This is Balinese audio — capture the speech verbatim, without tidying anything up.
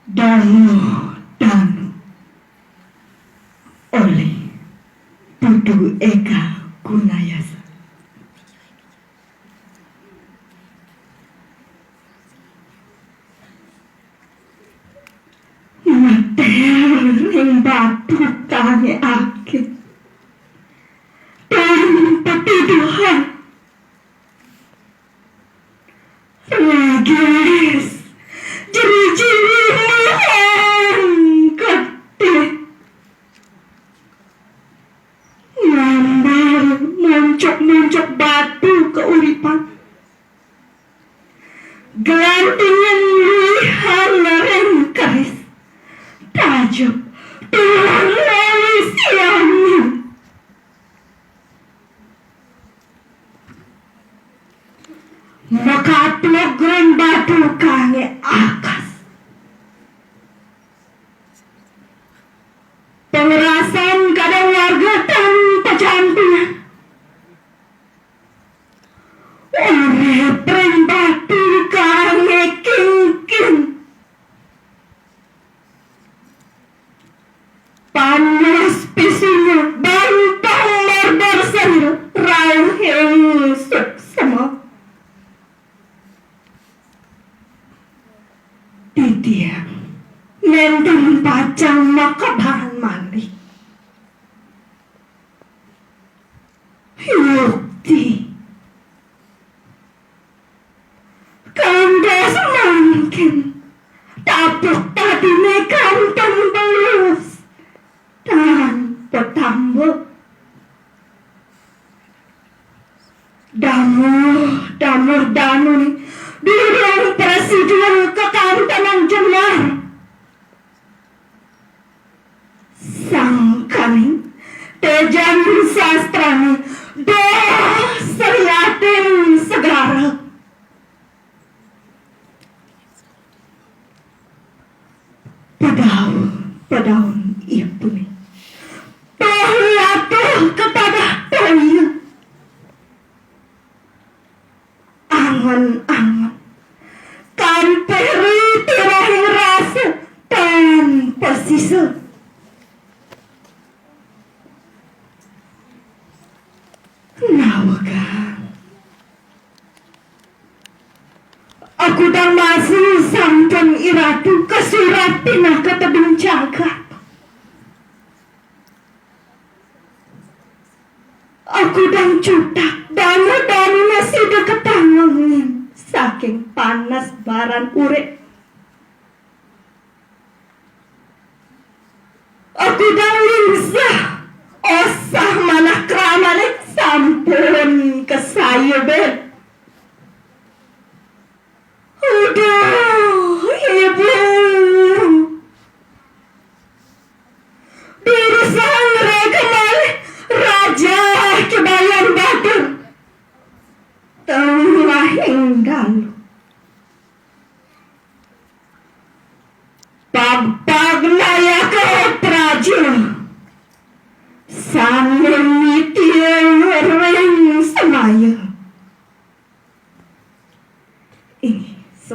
Damuh Danu olih Putu Eka Gunayasa. Matél ring batu kangé akeh. Tan patuduhan. Ragilis, jeri-jeri, muheng getih. Ngambil muncuk-muncuk batu kauripan. Gelantingan luihan ring keris. Tajep tulang manusian. Makaplug ring batu kangé akas. Pangrasan kadang warga tan pacantingan. Urip ring batu kangé kingking. Panas pisunya, bantang marbor sarira, rauhing suksma. Titiang nénten pacang makabahan malih. Yukti. Kantos mangkin, tapuk tatiné kantun belus, tan patamba. Damuh, damuh Danu durung prasida kakantenang jenar. Sangkaning téjan sastrané, duh, sriatin segara. Padauh, padauh ipuné. Pahliatuh katadah toya. Angen-angen. Kampih ri tirahing rasa tan pasisa. Nawegang. Akudang masih sampun iratu kasurat pinaka tebing jagat. Akudang cutak, dana-danane sida katangengin saking panas baran urip. Akudang lingsah, osah manah kramane sampun kasayuban. Aduh, Ibu. Durusang ngrereh malih Raja Kebayan Batur. Tengahing dalu. Pagpag nayaka praja. Sane